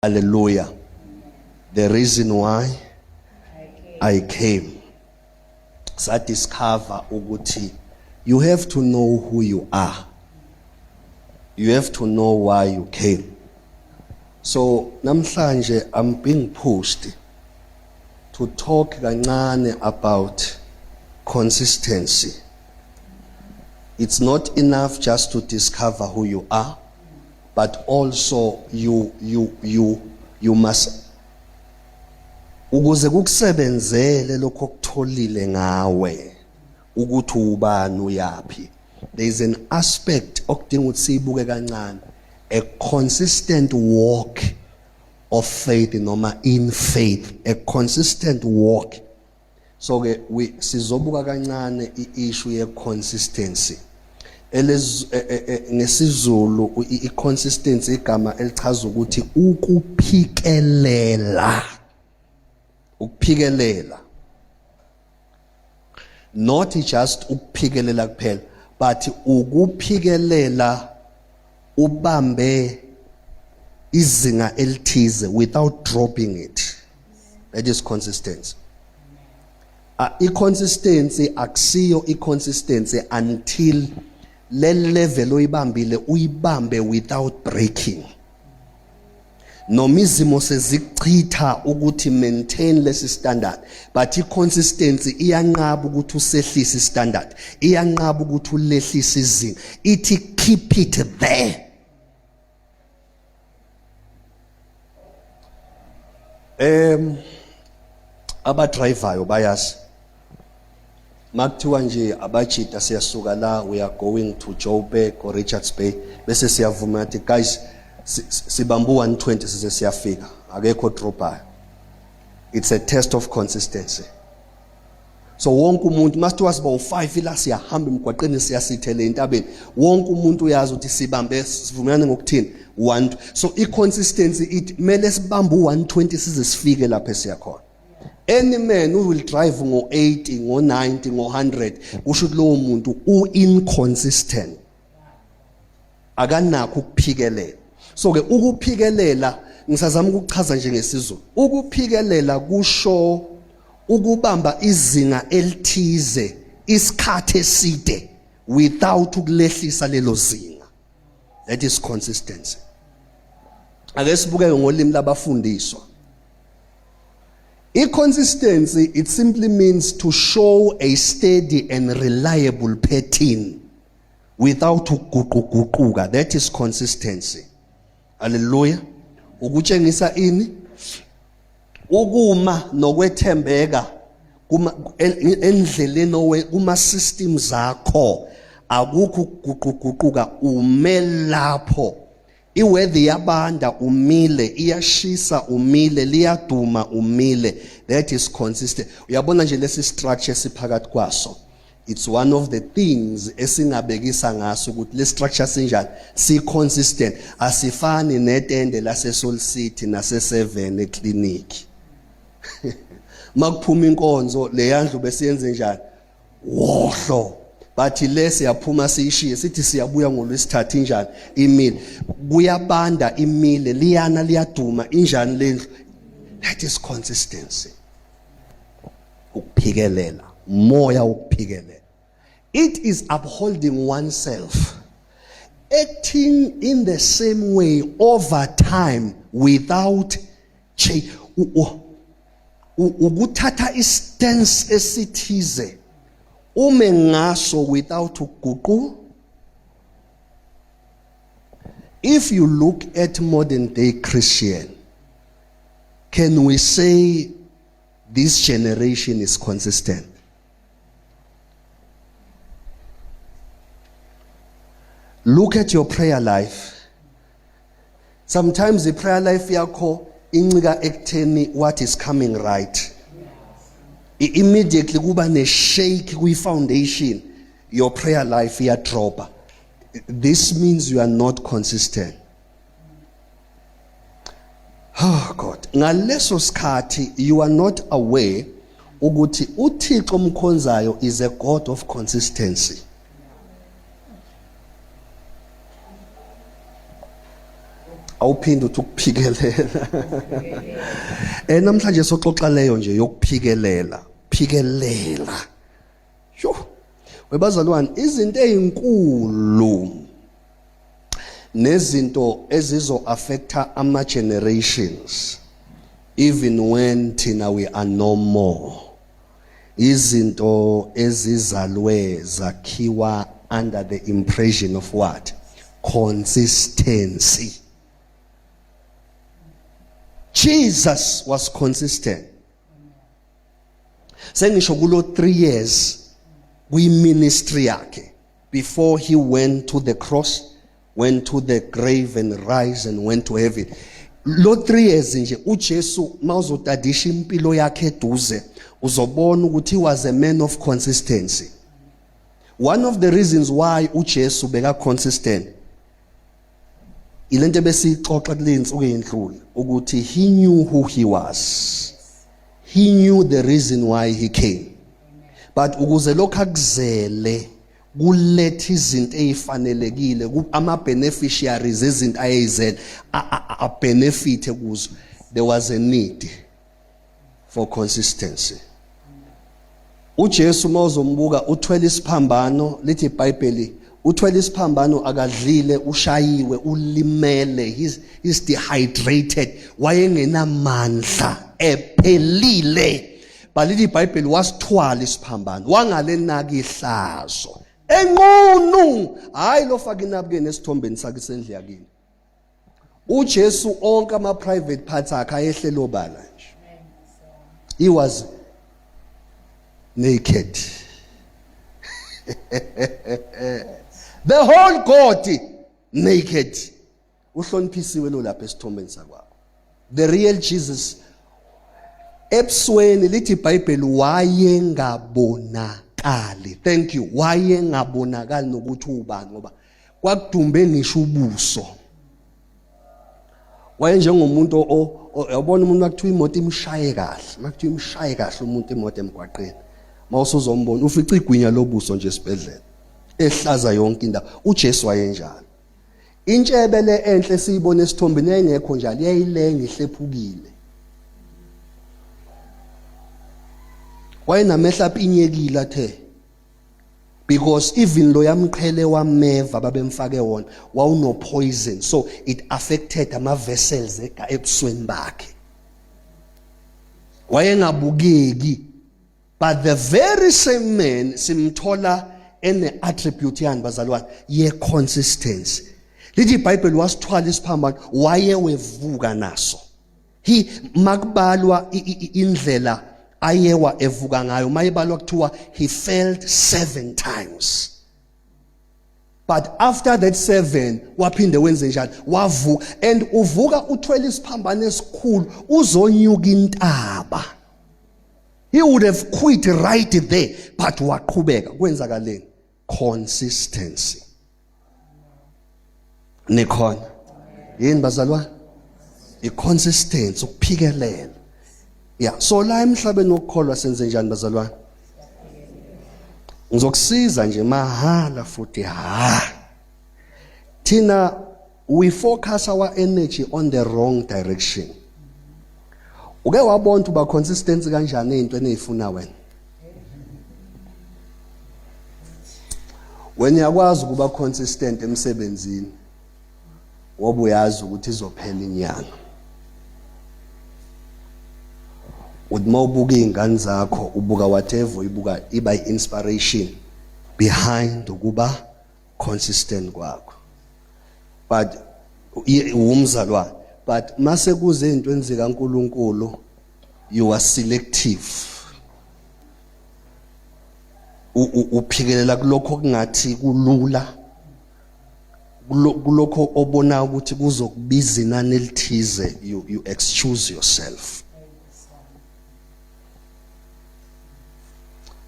Hallelujah. The reason why I came. Sa discover ukuthi you have to know who you are. You have to know why you came. So namhlanje I'm being pushed to talk kancane about consistency. It's not enough just to discover who you are, but also you must ukuze kukusebenzele lokho okutholile ngawe ukuthi ubani uyapi. There is an aspect okudinga ukuthi siyibuke kancane, a consistent walk of faith noma in faith, a consistent walk. So ke we sizobuka kancane i-issue ye consistency. NgesiZulu i-consistency igama elichaza ukuthi ukuphikelela, ukuphikelela, not just ukuphikelela kuphela, but ukuphikelela ubambe izinga elithize without dropping it. That is consistency. I-consistency akusiyo i-consistency until le level oyibambile uyibambe without breaking, noma izimo sezikuchitha ukuthi maintain lesi standard, but i-consistency iyanqaba ukuthi usehlise standard, iyanqaba ukuthi ulehlise izinga, ithi keep it there. Abadrivayo bayazi makuthiwa nje abajita siyasuka la, we are going to Joburg or Richards Bay, bese siyavuma ukuthi guys sibamba u120 size siyafika, akekho droppayo. It's a test of consistency. So wonke umuntu masithiwa siba u5 ila siyahamba emgwaqeni siyasithele entabeni, wonke umuntu uyazi ukuthi sibambe sivumelane ngokuthini 1. So i-consistency it mele sibambe u120 size sifike lapho esiyakhona. Any man who will drive ngo-80, ngo-90, ngo-100, kusho ukuthi lowo muntu u-inconsistent, akanakho ukuphikelela. So ke ukuphikelela ngisazama ukuchaza nje ngesiZulu, ukuphikelela kusho ukubamba izinga elithize isikhathi eside without ukulehlisa lelo zinga. That is consistency. Ake sibuke ngolimi labafundiswa. I-consistency, it simply means to show a steady and reliable pattern without ukuguquguquka. That is consistency. Hallelujah. Ukutshengisa ini? Ukuma nokwethembeka kuma endleleni owe kuma systems akho, akukho ukuguquguquka, ume lapho. Iweather iyabanda umile, iyashisa umile, liyaduma umile. That is consistent. Uyabona nje lesi structure siphakathi kwaso, it's one of the things esingabekisa ngaso ukuthi le structure sinjani, si consistent, asifani netende lase Soul City nase 7 eclinic. Makuphuma inkonzo leyandlu besiyenze njani? Wohlo bathi le siyaphuma siyishiye, sithi siyabuya ngolwesithathu injani? Imile. Kuyabanda imile, liyana liyaduma injani lendlu? That is consistency, ukuphikelela, moya wokuphikelela. It is upholding oneself, acting in the same way over time without change. Ukuthatha istance esithize ume ngaso without uguqu. If you look at modern day Christian, can we say this generation is consistent? Look at your prayer life. Sometimes the prayer life yakho incika ekutheni what is coming right. Immediately kuba ne shake kwi foundation, your prayer life iyadropa. This means you are not consistent. Oh God, ngaleso sikhathi you are not aware ukuthi uThixo omkhonzayo is a God of consistency. Awuphinde uthi ukuphikelela. Namhlanje soxoxa leyo nje yokuphikelela. Phikelela. Sho. Webazalwane, izinto ezinkulu nezinto ezizo affecta ama generations even when thina we are no more, izinto ezizalwe zakhiwa under the impression of what? Consistency. Jesus was consistent. Sengisho kulo 3 years kwi ministry yakhe before he went to the cross, went to the grave and rise and went to heaven. Lo 3 years nje uJesu, mawuzotadisha impilo yakhe eduze, uzobona ukuthi he was a man of consistency. One of the reasons why uJesu beka consistent, ilento ebesiyixoxa kule insuku ezindlule, ukuthi he knew who he was, he knew the reason why he came, but ukuze lokho akuzele kuletha izinto ezifanelekile, ama beneficiaries izinto ayezele a benefit kuzo, there was a need for consistency. uJesu mawuzombuka uthwele isiphambano, lithi iBhayibheli uthwele isiphambano, akadlile, ushayiwe, ulimele, he's dehydrated, wayengenamandla, ephelile, balithi iBhayibheli wasithwala isiphambano, wangalenaka ihlazo, enqunu. Hayi, lo faka inabukeni esithombeni sakhe sendlu yakini. uJesu onke ama private parts akhe ayehlelo obala nje. He was naked, the whole God naked. Uhloniphisiwe lo lapha esithombeni sakwakho. The real Jesus, ebusweni lithi iBhayibheli wayengabonakali. Thank you. Wayengabonakali nokuthi ubani, ngoba kwakudumbe ngisho ubuso. Wayenjengomuntu yabona umuntu makuthiwa imoto imshaye kahle, makuthiwa imshaye kahle umuntu imoto emgwaqeni, mawusuzombona ufica igwinya lobuso nje esibhedlela, ehlaza yonke indawo. UJesu wayenjalo. Intshebe le enhle siyibona esithombeni yayingekho njalo, yayilenga, ihlephukile. Wayenamehla apinyekile athe, because even lo yamqhele wameva babemfake wona wawuno poison, so it affected ama vessels ebusweni bakhe, wayengabukeki. But the very same man simthola ene attribute yani, bazalwane? Ye consistency. Lithi iBhayibheli wasithwala isiphambano, waye wevuka naso. He makubalwa indlela ayewa evuka ngayo, mayibalwa kuthiwa he failed seven times, but after that seven waphinde wenze njani? Wavuka. And uvuka uthwele isiphambano esikhulu, uzonyuka intaba. He would have quit right there, but waqhubeka. Kwenzakaleni? Consistency. Nikhona yini, bazalwane? I-consistency, ukuphikelela. Yeah, so la emhlabeni wokukholwa senze njani, bazalwane? Ngizokusiza nje mahala futhi. Ha, thina we focus our energy on the wrong direction. Uke wabona uba consistency kanjani ezintweni ezifuna wena? Wena uyakwazi ukuba consistent emsebenzini ngoba uyazi ukuthi izophela inyanga. Uthi mawubuka izingane zakho, ubuka whatever uyibuka, iba inspiration behind ukuba consistent kwakho, but umzalwane, but mase kuze ezintweni zikaNkuluNkulu, you are selective. Uphikelela kulokho kungathi kulula, kulokho obona ukuthi kuzokubiza inani elithize, you excuse yourself.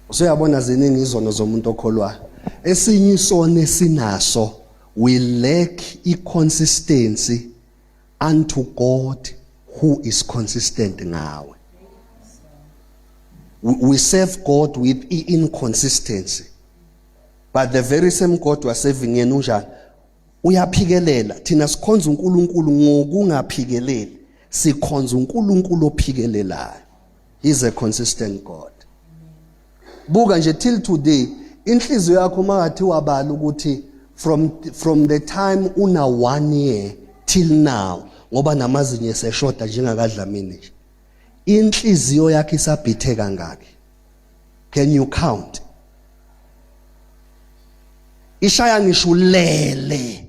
Usuyabona, ziningi izono zomuntu okholwayo. Esinye isono esinaso, we lack i-consistency unto God who is consistent ngawe. We serve God with inconsistency, but the very same God we are serving, yena unjani? Uyaphikelela. Thina sikhonza uNkulunkulu ngokungaphikeleli. Sikhonza uNkulunkulu ophikelelayo. He's a consistent God. Buka nje till today inhliziyo yakho mangathiwa bala ukuthi from the time una 1 year till now, ngoba namazinyo eseshoda njengakadlamini nje, inhliziyo yakhe isabhithe kangaki? Can you count? Ishaya ngisho ulele.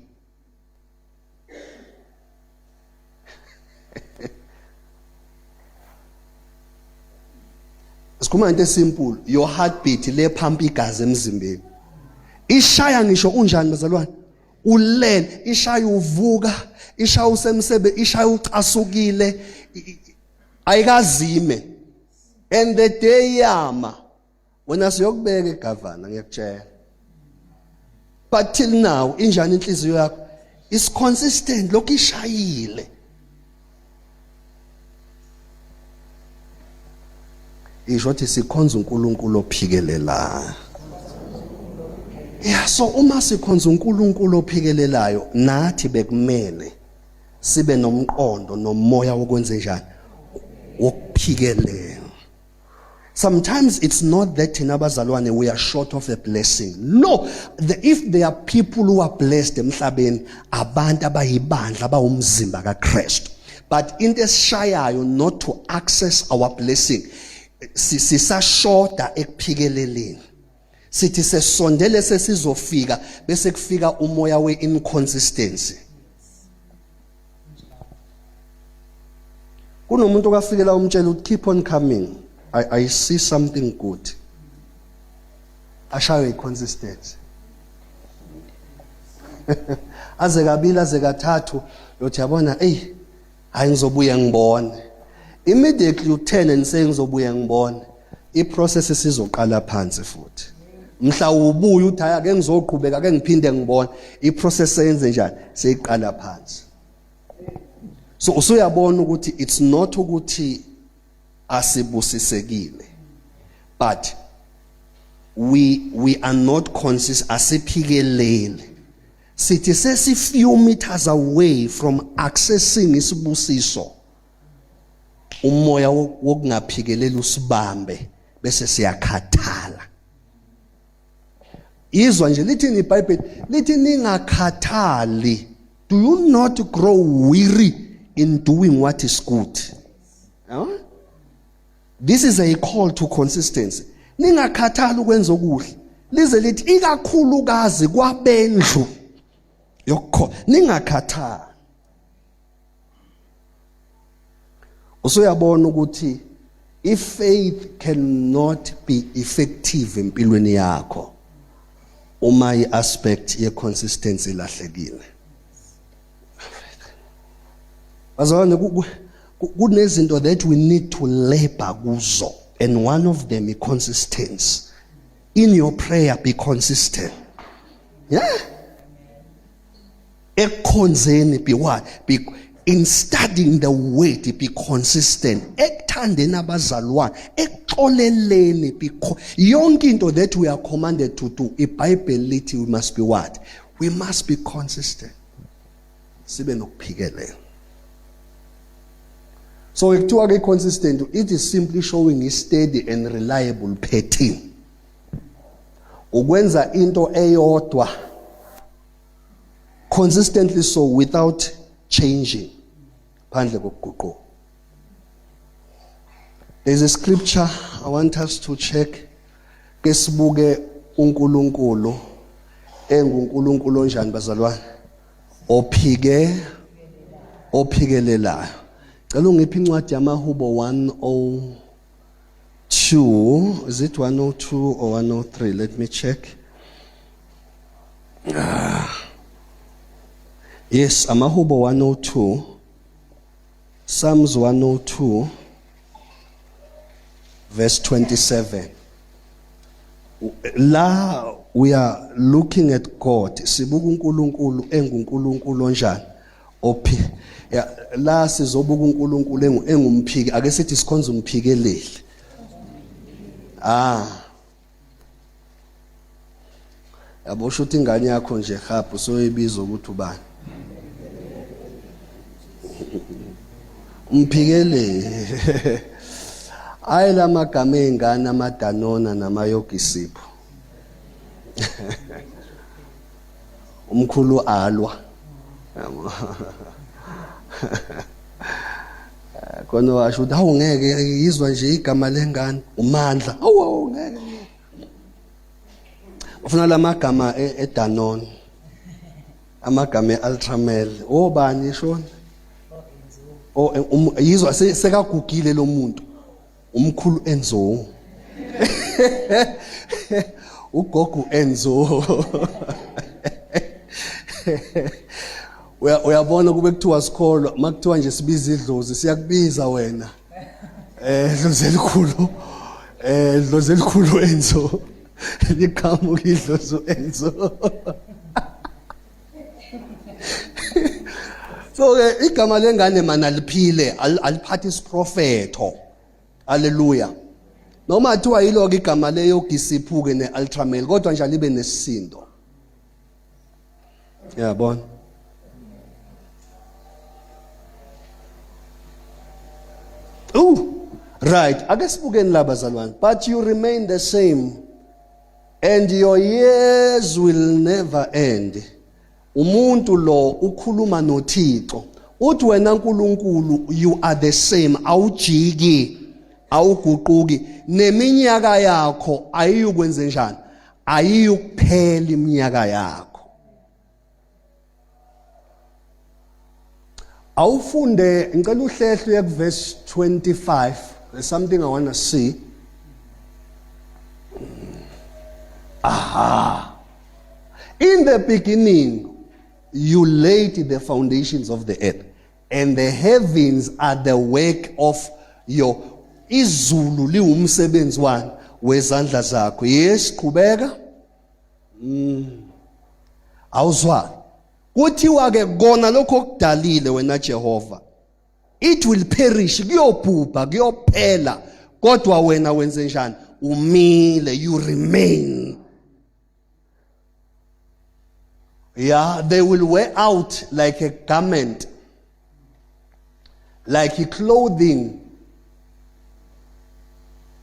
Sikhuluma ngento esimple, your heartbeat le pump igazi emzimbeni. Ishaya ngisho unjani bazalwane? Ulele, ishaya uvuka, ishaya usemsebe, ishaya ucasukile, ayikazime. And the day yama wena siyokubeka egavana, ngiyakutshela. But till now injani inhliziyo yakho? Is consistent, lokhu ishayile. Isho ukuthi sikhonza uNkulunkulu ophikelelayo. Yeah, so uma sikhonza uNkulunkulu ophikelelayo, nathi bekumele sibe nomqondo nomoya wokwenza njani? Wokuphikelela. Sometimes it's not that thina abazalwane we are short of a blessing. No, if there are people who are blessed emhlabeni, abantu abayibandla abawumzimba kaKristu. But into esishayayo not to access our blessing, sisashoda ekuphikeleleni. Sithi sesondele sesizofika bese kufika umoya we-inconsistency. Kunomuntu okafikela umtshela ukuthi keep on coming, I see something good. Ashaywe i-consistency. Aze kabili, aze kathathu, yothi yabona, ey, hayi ngizobuye ngibone. Immediately you turn and say ngizobuye ngibone, i-process isizoqala phansi futhi. Mhla ubuya uthi hayi ake ngizoqhubeka, ake ngiphinde ngibone, i-process seyenze njani? Seyiqala phansi. So usuyabona ukuthi it's not ukuthi asibusisekile, but we are not consistent, asiphikeleli. Sithi sesi few meters away from accessing isibusiso, umoya wokungaphikeleli usibambe bese siyakhathala. Izwa nje lithini iBhayibheli, lithi ningakhathali. Do you not grow weary in doing what is good? Huh? This is a call to consistency. Ningakhathali ukwenza okuhle. Lize lithi ikakhulukazi kwabendlu yokukho, ningakhathali. Usuyabona ukuthi if faith cannot be effective empilweni yakho uma i-aspect ye-consistency ilahlekile. Bazalwane, kunezinto that we need to labor kuzo, and one of them is consistency. In your prayer, be consistent. Yeah, ekukhonzeni be what? Be in studying the word, be consistent. Ekuthandeni abazalwane, ekuxoleleni, be yonke into that we are commanded to do, iBhayibheli lithi we must be what? We must be consistent. Sibe nokuphikelela. So ekuthiwa ke consistent, it is simply showing a steady and reliable pattern. Ukwenza into eyodwa consistently, so without changing, phandle kokuguquka. There's a scripture I want us to check, ke sibuke uNkulunkulu enguNkulunkulu onjani bazalwane, ophike ophikelelayo. Cela ungiphe incwadi yamaHubo 102. Is it 102 or 103? Let me check. Yes, amaHubo 102, Psalms 102 verse 27. La we are looking at God, sibuka uNkulunkulu enguNkulunkulu onjani? Ophi ya, la sizobuka uNkulunkulu engumphiki. Ake sithi sikhonza umphikeleli. Ah. Yabo sho ukuthi ingane yakho nje haphu soyibiza ukuthi ubani. Umphikeleli. Ayi lamagama ezingane amadanona namayogisipho. Umkhulu alwa. Yabo. Khona washo ukuthi hawu ngeke yizwa nje igama lengane uMandla. Hawu hawu ngeke. Ufuna lamagama eDanone. Amagama eUltramel. Obani shona? Oh yizwa sekagugile lo muntu. Umkhulu Enzo. Ugogo Enzo. Uyabona kube kuthiwa sikholwa makuthiwa nje sibiza idlozi siyakubiza wena. Dlozi elikhulu. Dlozi elikhulu Enzo. Liqhamuka idlozi Enzo. So ke igama lengane mana liphile aliphathi isiprofetho. Haleluya. Noma kuthiwa yiloko igama leyo gisiphuke neultramel kodwa nje alibe nesisindo. Yabona. Ooh, right. Ake sibukeni la bazalwane. But you remain the same and your years will never end. Umuntu lo ukhuluma noThixo. Uthi wena uNkulunkulu you are the same, awujiki, awuguquki, neminyaka yakho ayiyukwenze njani? Ayiyukuphela iminyaka yakho. Awufunde ngicela uhlehle uye kuverse 25. There's something I want to see. Aha. In the beginning you laid the foundations of the earth and the heavens are the work of your izulu liwumsebenzi wani wezandla zakho. Yes, qhubeka. Awuzwa. Kuthiwa ke kona lokho okudalile wena Jehova it will perish, kuyobhubha, kuyophela, kodwa wena wenze njani? Umile, you remain. Yeah, they will wear out like a garment, like a clothing.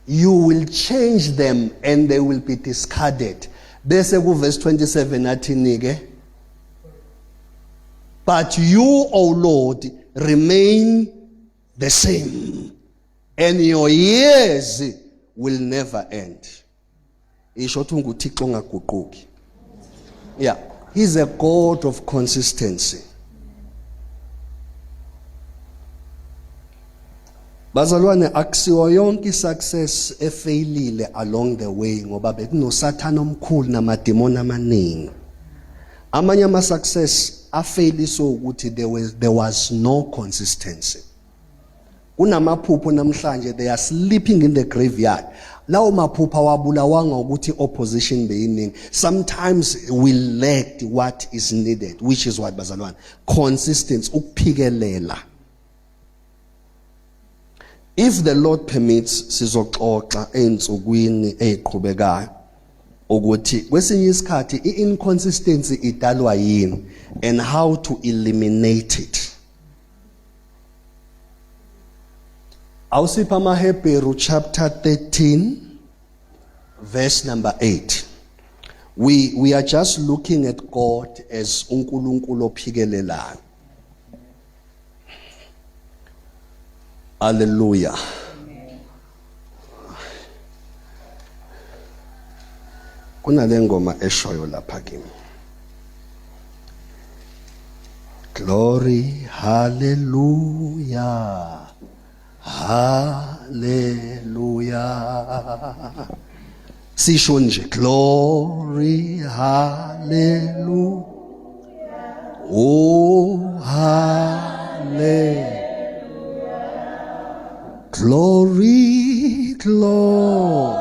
You will change them and they will be discarded. Bese ku verse 27 athini ke? But you, O Lord, remain the same, and your years will never end. Isho ukuthi unguThixo ongaguquki. Yeah, he's a God of consistency. Bazalwane akusiwo yonke isuccess efailile along the way ngoba bekunosathana omkhulu namademoni amaningi. Amanye ama success afailiswe ukuthi there was no consistency. Kunamaphupho namhlanje they are sleeping in the graveyard. Lawo maphupho awabulawanga ukuthi opposition beyiningi. Sometimes we lacked what is needed, which is what bazalwane, consistency, ukuphikelela. If the Lord permits sizoxoxa einsukwini eziqhubekayo ukuthi kwesinye isikhathi i-inconsistency idalwa yini and how to eliminate it. Awusipha amaHebheru chapter 13 verse number 8. We are just looking at God as uNkulunkulu ophikelelayo. Hallelujah. Kunale ngoma eshoyo lapha kimi. Glory, hallelujah. Hallelujah. Sisho nje glory, hallelujah. Oh, hallelujah. Glory, glory.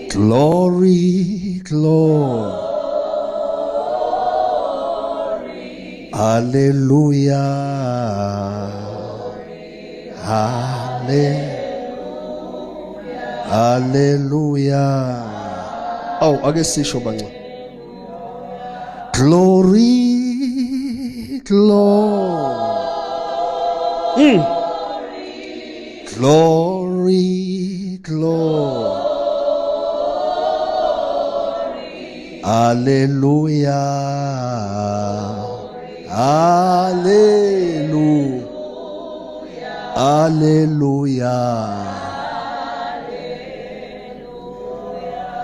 Glory, glory. Hallelujah. Hallelujah. Hallelujah. Awu ake sisho bancane. Glory, glory. Glory, glory. Hallelujah. Hallelujah. Hallelujah.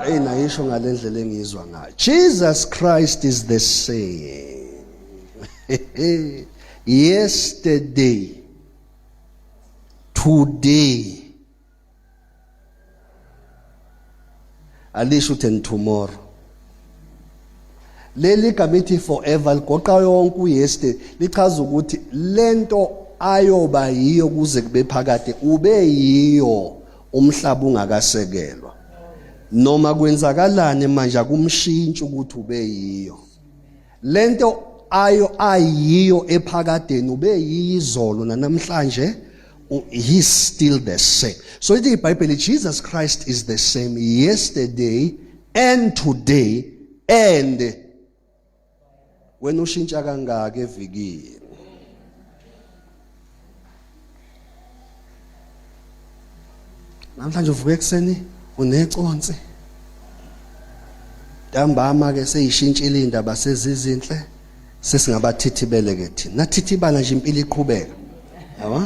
Hey nayisho ngalendlela engizwa ngayo. Jesus Christ is the same. Yesterday, today, alisho ukuthi and tomorrow. Leli gama ithi forever ligoqa yonke uyesterday, lichaza ukuthi lento ayoba yiyo kuze kube phakade ube yiyo umhlaba ungakasekelwa. Noma kwenzakalani manje akumshintshi ukuthi ube yiyo. Lento ayo ayiyo ephakadeni ube yizolo nanamhlanje, he's still the same. So ithi iBhayibheli, Jesus Christ is the same yesterday and today and wena ushintsha kangaka evikini. Namhlanje uvuke ekuseni uneconsi, ntambama ke seyishintshile indaba, sezizinhle, sesingabathithibele ke thina, nathithibala nje impilo iqhubeka, yabo.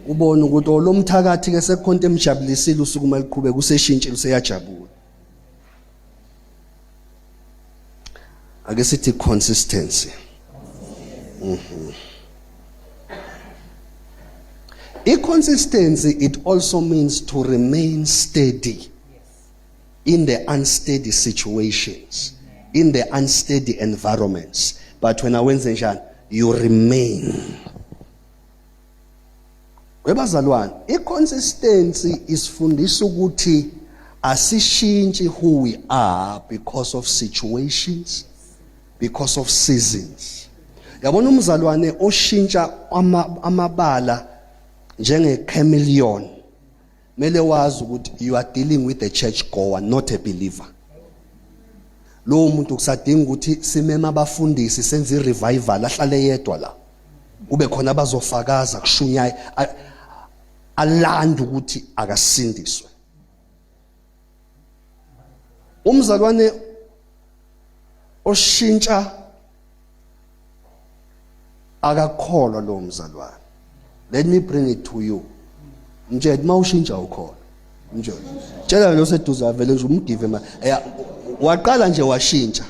Ubona ukuthi olomthakathi ke sekukhonto emjabulisile, usuku maliqhubeka useshintshile, useyajabula. Ake sithi consistency. I-consistency, it also means to remain steady in the unsteady situations, in the unsteady environments. But when awenze njani, you remain. Webazalwane, i-consistency isifundisa ukuthi asishintshi who we are because of situations, because of seasons. Yabona umzalwane oshintsha amabala njenge chameleon, mele wazi ukuthi you are dealing with a church goer, not a believer. Lowo muntu kusadinga ukuthi simema abafundisi, senze i-revival, ahlale yedwa la, kube khona abazofakaza kushunyaye alanda ukuthi akasindiswe. Umzalwane oshintsha akakholwa lowo mzalwane. Let me bring it to you. Mtshele uma ushintsha ukhona, mtshele, tshela lo seduze avele nje umgive ma waqala nje washintsha.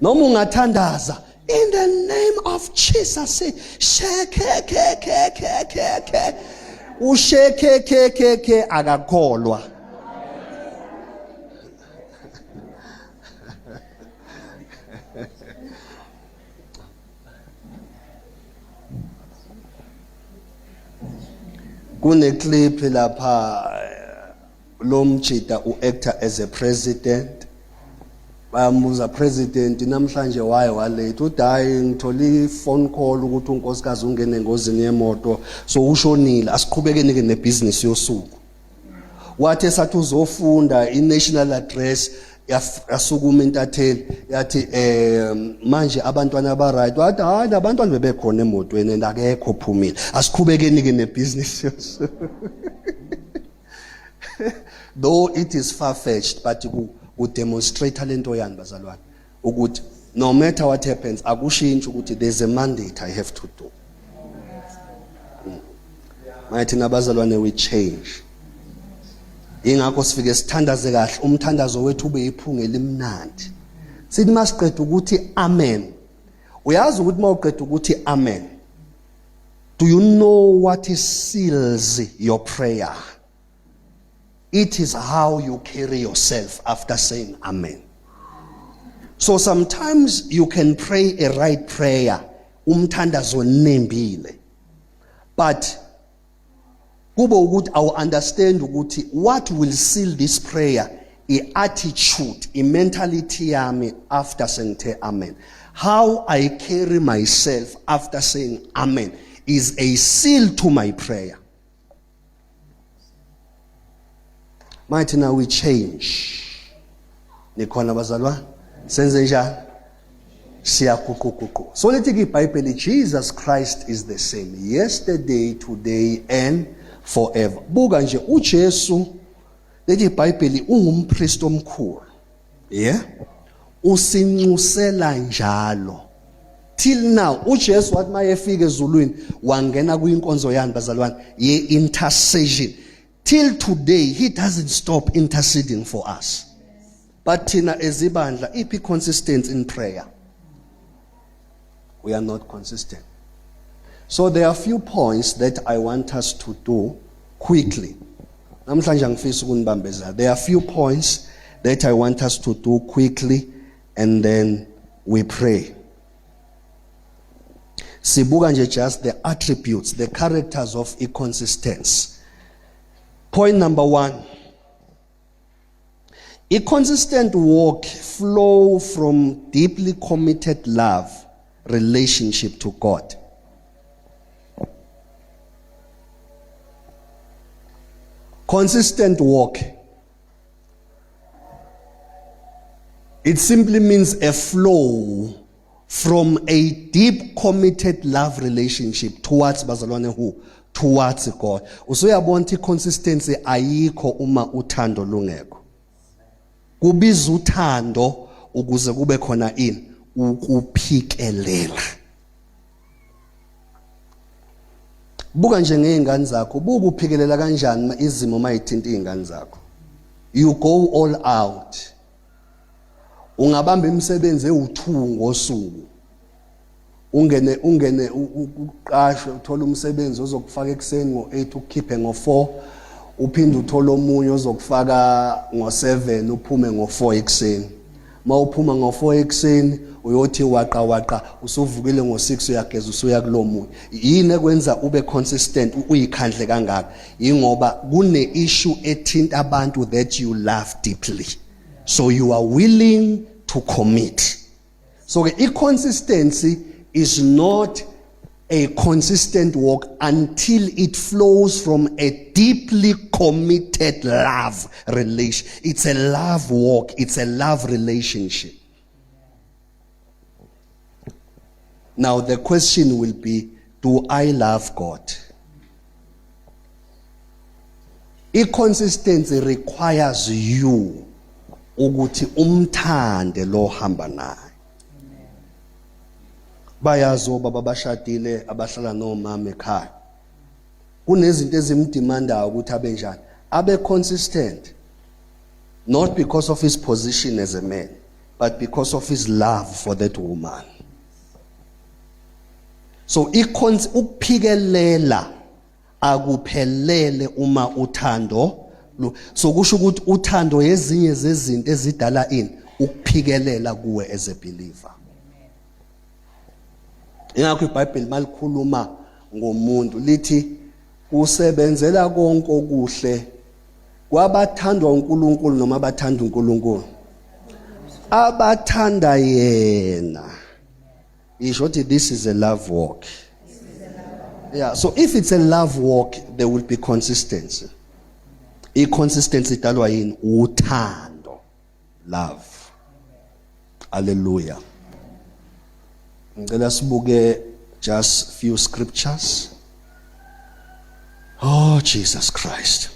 Noma ungathandaza in the name of Jesus, sheke ke ke ke ke ke usheke ke ke ke, akakholwa. Kune clip lapha lo mjita u-actor as a president, bayambuza, "President, namhlanje waye walate?" Uthi, "Hayi, ngithole i-phone call ukuthi unkosikazi ungene engozini yemoto, so ushonile. Asiqhubekeni ke nebhizinisi yosuku." Wathi esathi uzofunda i-national address, yasukuma intatheli yathi, manje abantwana aba right?" Wathi, "Hayi, nabantwana bebekhona emotweni and akekho phumile. Asiqhubekeni ke nebhizinisi yosuku." Though it is far fetched, but ku demonstrate lento yani bazalwane, ukuthi no matter what happens, akushintshi ukuthi there's a mandate I have to do. Manje thina bazalwane we change, ingakho sifike sithandaze kahle, umthandazo wethu ube iphunga elimnandi. Sithi masiqeda ukuthi amen, uyazi ukuthi mawuqeda ukuthi amen, do you know what is seals your prayer? It is how you carry yourself after saying amen. So sometimes you can pray a right prayer, umthandazo nembile, but kube ukuthi awu understand ukuthi what will seal this prayer, i-attitude, i-mentality yami after sengithe amen. How I carry myself after saying amen is a seal to my prayer. Manje thina we change. Nikhona bazalwane? Senze njani? Siyaguquguqu. So lithi ke iBhayibheli, Jesus Christ is the same yesterday, today and forever. Buka nje uJesu, lithi iBhayibheli ungumpriest omkhulu. Yeah? Usinxusela njalo. Till now uJesu wathi mayefika ezulwini wangena kwinkonzo yani bazalwane ye intercession. Till today he doesn't stop interceding for us. But thina ezibandla iphi consistency in prayer? We are not consistent. So there are few points that I want us to do quickly. Namhlanje angifisi ukunibambezela. There are few points that I want us to do quickly and then we pray. Sibuka nje just the attributes, the characters of inconsistency. Point number 1. A consistent walk flow from deeply committed love relationship to God. Consistent walk. It simply means a flow from a deep committed love relationship towards bazalwane who? Towards God. Usuyabona ukuthi consistency ayikho uma uthando lungekho. Kubiza uthando ukuze kube khona ini? Ukuphikelela. Buka nje ngezingane zakho, buka uphikelela kanjani izimo mayithinta izingane zakho. You go all out. Ungabamba imisebenzi ewu2 ngosuku. Ungene uqashwe uthola umsebenzi ozokufaka ekuseni ngo8 ukukhiphe ngo4, uphinde uthole omunye ozokufaka ngo7 uphume ngo4 ekuseni. Mawuphuma ngo4 ekuseni uyothi waqa waqa usuvukile ngo6 uyageza usuya kulomunye. Yini ekwenza ube consistent uyikhandle kangaka? Ingoba kune issue ethinta abantu that you love deeply. So you are willing to commit. So ke i-consistency is not a consistent walk until it flows from a deeply committed love relation. It's a love walk, it's a love relationship. Now the question will be, do I love God? I-consistency requires you ukuthi umthande lo hamba naye. Bayazi obaba abashadile abahlala nomama ekhaya. Kunezinto ezimdemandayo ukuthi abe njani, abe consistent. Not because of his position as a man, but because of his love for that woman. So ukuphikelela akuphelele uma uthando. So kusho ukuthi uthando yezinye zezinto ezidala ini ukuphikelela kuwe as a believer. Ingakho iBhayibheli malikhuluma ngomuntu lithi usebenzela konke okuhle kwabathandwa uNkulunkulu noma abathanda uNkulunkulu, abathanda yena. Isho ukuthi this is a love walk. Yeah, so if it's a love walk there will be consistency. I-consistency idalwa yini? Uthando, love. Hallelujah. Ngicela sibuke just few scriptures. Oh Jesus Christ.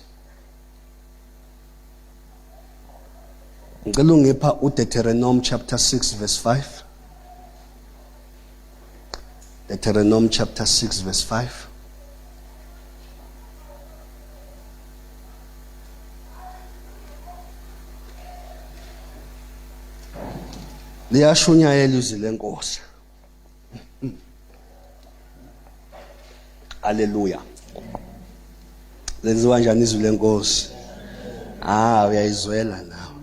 Ngicela ungipha uDeuteronomy chapter 6 verse 5. Deuteronomy chapter 6 verse 5. Liyashunyayela izwi lenkosi. Haleluya. Lenziwa njani izwi lenkosi? Ah, uyayizwela nawe.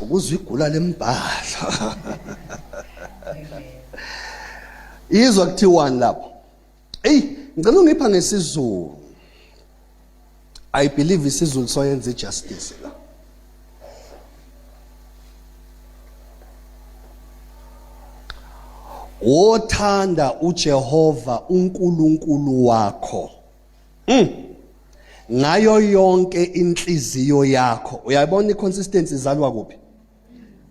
Ukuzwa igula lembhalo. Izwa kuthiwani lapho? Ey, ngicela ungipha ngesiZulu. I believe isiZulu soyenza ijustice la. Wothanda uJehova uNkulunkulu wakho. Ngayo yonke inhliziyo yakho. Uyayibona iconsistency izalwa kuphi?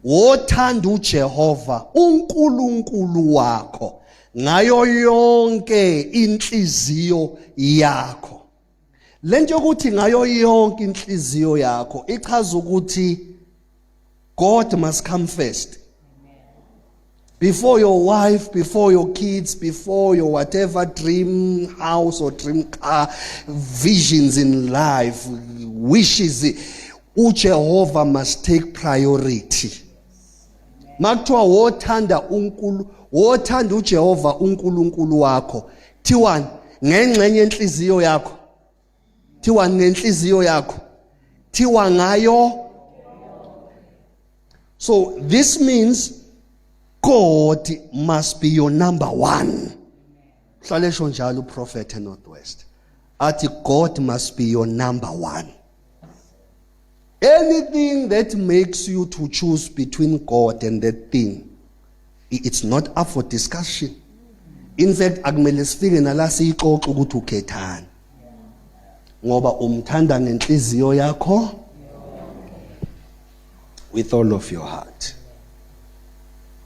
Wothanda uJehova uNkulunkulu wakho ngayo yonke inhliziyo yakho. Lento yokuthi ngayo yonke inhliziyo yakho ichaza ukuthi God must come first. Before your wife, before your kids, before your whatever dream house or dream car, visions in life, wishes, uJehova must take priority. Makuthiwa wothanda uNkulu, wothanda uJehova uNkulunkulu wakho. Thiwani ngengxenye yenhliziyo yakho. Thiwa ngenhliziyo yakho. Thiwa ngayo. So this means God must be your number one. Hlale esho njalo uProphet eNorthwest. Athi God must be your number one. Anything that makes you to choose between God and that thing, it's not up for discussion. In fact, akumele sifike nala siyixoxe ukuthi ukhethani. Ngoba umthanda ngenhliziyo yakho with all of your heart.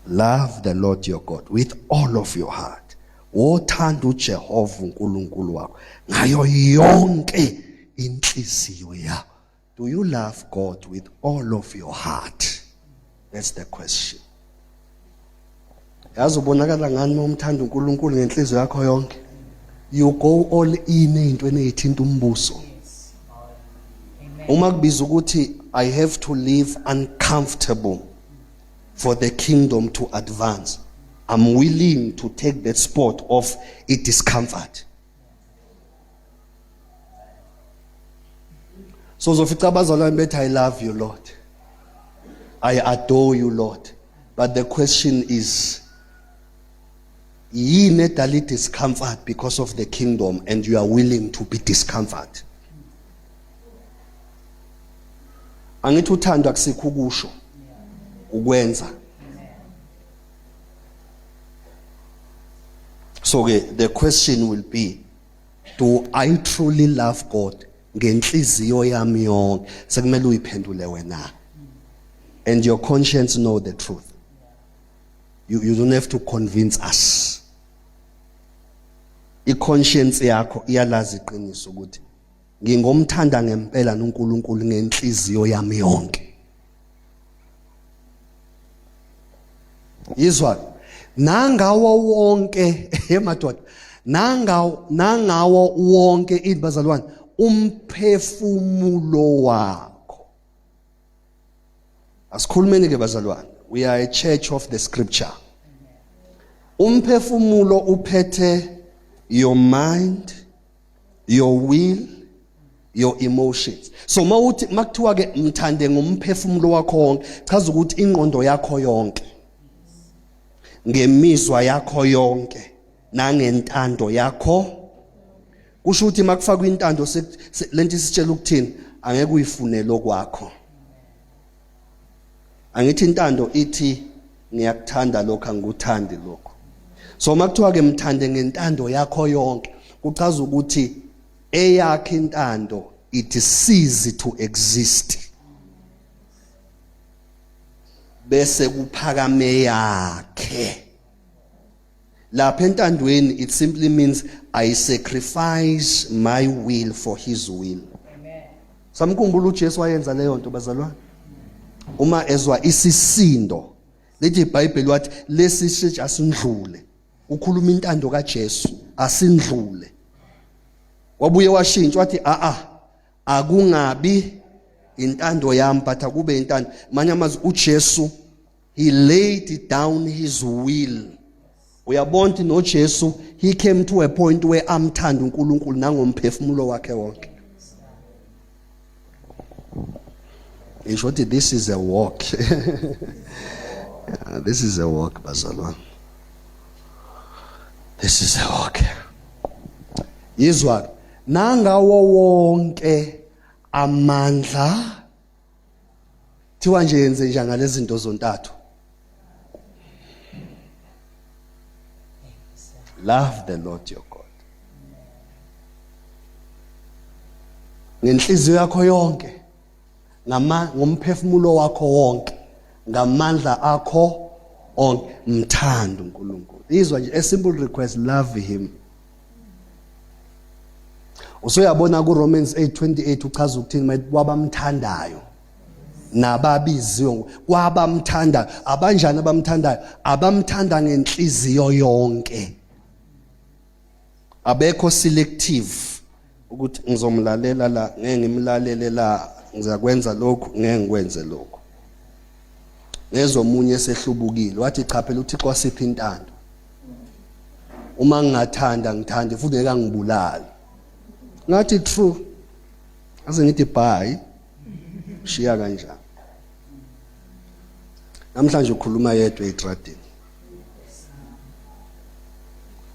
Love the Lord your God with all of your heart. Wothanda uJehova uNkulunkulu wakho ngayo yonke inhliziyo yakho. Do you love God with all of your heart? That's the question. Yazi ubonakala ngani uma umthanda uNkulunkulu ngenhliziyo yakho yonke? You go all in ezintweni ezithinta umbuso. Uma kubiza ukuthi I have to live uncomfortable for the kingdom to advance. I'm willing to take that spot of a discomfort. So uzofica abazalwane bethi I love you Lord. I adore you Lord. But the question is yini edala i-discomfort because of the kingdom and you are willing to be discomfort. Angithi uthando akusikho ukusho ukwenza. So ke the question will be do I truly love God ngenhliziyo yami yonke? Sekumele uyiphendule wena. And your conscience know the truth. You don't have to convince us. I-conscience yakho iyalazi iqiniso ukuthi ngingomthanda ngempela noNkulunkulu ngenhliziyo yami yonke. Yizwa nangawo wonke emadoda nangawo nangawo wonke ini bazalwane umphefumulo wakho. Asikhulumeni ke bazalwane, we are a church of the scripture. Umphefumulo uphethe your mind, your will, your emotions. So mawuthi makuthiwa ke mthande ngomphefumulo wakho wonke, chaza ukuthi ingqondo yakho yonke, ngemizwa yakho yonke, nangentando yakho. Kusho ukuthi makufakwa intando lento isitshela ukuthini, angeke uyifunele okwakho. Angithi intando ithi ngiyakuthanda lokho angikuthandi lokho. So makuthiwa ke mthande ngentando yakho yonke, kuchaza ukuthi eyakhe intando it cease to exist. Bese kuphakame yakhe. Lapha entandweni it simply means I sacrifice my will for his will. Amen. Samkhumbula uJesu wayenza leyo nto bazalwane. Uma ezwa isisindo lithi iBhayibheli wathi lesi sitsha asindlule. Ukhuluma intando kaJesu asindlule. Wabuye washintsha wathi a a akungabi intando yami but akube intando. Manye amazwi uJesu he laid down his will. Uyabona ukuthi noJesu he came to a point where amthanda uNkulunkulu nangomphefumulo wakhe wonke. Ngisho ukuthi this is a walk. Yeah, this is a walk bazalwane. This is a walk. Yizwa nangawo wonke amandla thiwa nje yenze nje ngalezi zinto zontathu. Love the Lord your God. Ngenhliziyo yakho yonke, ngama ngomphefumulo wakho wonke, ngamandla akho onke, mthanda uNkulunkulu. Izwa nje a simple request, love him. Usuyabona ku Romans 8:28 uchaza ukuthini kwabamthandayo nababiziwe kwabamthanda abanjani abamthandayo abamthanda ngenhliziyo yonke abekho selective ukuthi ngizomlalela la ngeke ngimlalele la ngizakwenza lokhu ngeke ngikwenze lokhu ngezomunye esehlubukile wathi cha phela uThixo wasipha intando uma ngingathanda ngithande futhi ngeke angibulale ngathi true ase ngithi bye shiya kanjani namhlanje ukhuluma yedwa etradini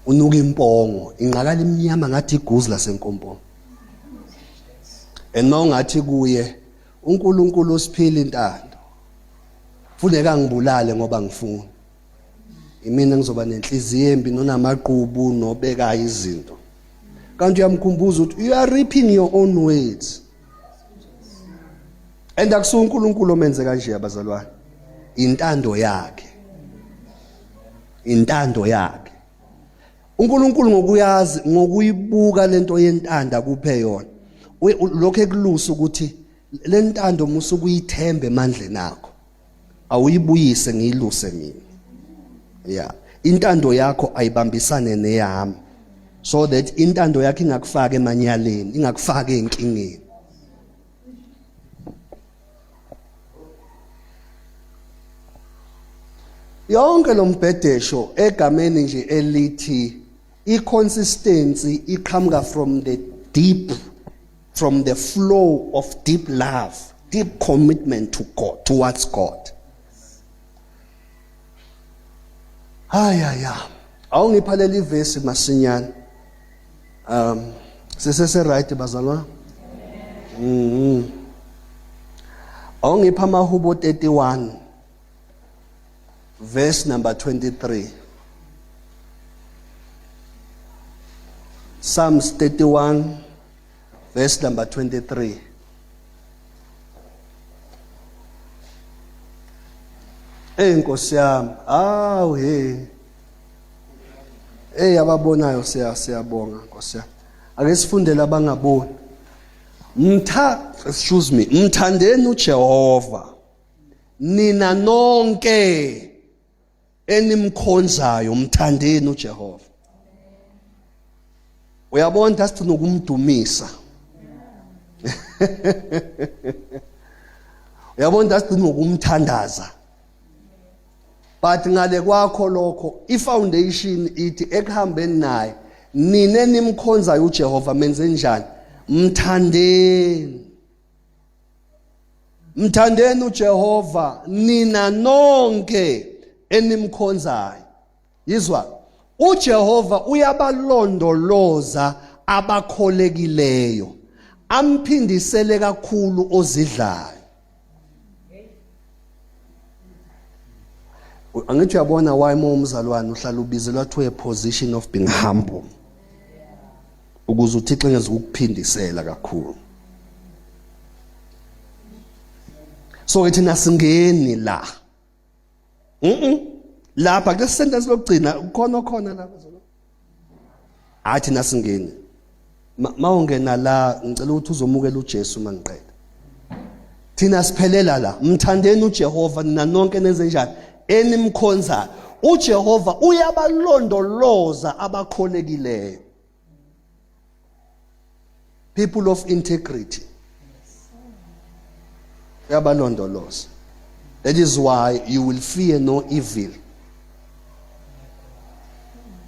unuka impongo ingqakala imnyama ngathi iguzi lasenkomponi and mawungathi kuye uNkulunkulu usiphila intando funeka ngibulale ngoba ngifuna imina ngizoba nenhliziyo embi nonamagqubu nobekayo izinto kanti uyamkhumbuza ukuthi you are reaping your own words and akusuke uNkulunkulu omenze kanje abazalwane intando yakhe intando yakhe uNkulunkulu ngokuyazi ngokuyibuka lento yentanda kuphe yona lokho ekulusa ukuthi lentando musa ukuyithemba emandleni akho awuyibuyise ngiyiluse mina yeah intando yakho ayibambisane neyami so that intando yakho ingakufaka emanyaleni ingakufaka enkingeni yonke lo mbhedesho egameni nje elithi i-consistency iqhamuka from the deep from the flow of deep love deep commitment to God towards God haya ya awungipha leli vesi masinyane um sisese right bazalwa mhm awungipha amahubo 31 verse number 23 Psalms 31 verse number 23 Ey Nkosi yami awu hey Ey ababonayo siya siyabonga Nkosi yami ake sifundele abangaboni Mtha excuse me mthandeni uJehova nina nonke enimkhonzayo mthandeni uJehova uyabona ukuthi asigcina ukumdumisa uyabona ukuthi asigcina ukumthandaza but ngale kwakho lokho ifoundation ithi ekuhambeni naye nina enimkhonzayo uJehova menze njani mthandeni Mthandeni uJehova nina nonke enimkhonzayo. Yizwa, uJehova uyabalondoloza abakholekileyo, amphindisele kakhulu ozidlayo. Angithi uyabona why uma umzalwane uhlala ubizelwa to a position of being humble. Ukuze uThixo engeze ukukuphindisela kakhulu. So ke thina singeni la. Mhm. Lapha kule sentence lokugcina ukhona khona lapha zolo. Hayi thina singeni. Mawungena la ngicela ukuthi uzomukela uJesu mangiqeda. Thina siphelela la. Mthandeni uJehova nina nonke nenze njani? Enimkhonzayo. uJehova uyabalondoloza abakholekileyo. People of integrity. Uyabalondoloza. That is why you will fear no evil.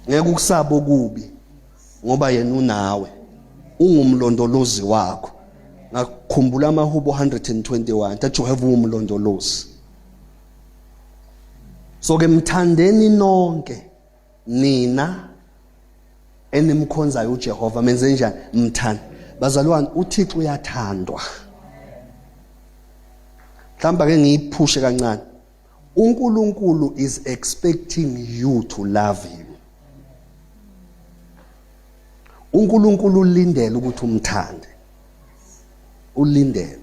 Ngeke ukusaba okubi ngoba yena unawe. Ungumlondolozi wakho. Ngakukhumbula amahubo 121 that you have umlondolozi. So ke mthandeni nonke nina enimkhonzayo uJehova menze njani mthanda bazalwane uThixo uyathandwa mhlawumbe ake ngiyiphushe kancane uNkulunkulu is expecting you to love him uNkulunkulu ulindele ukuthi umthande. Ulindele.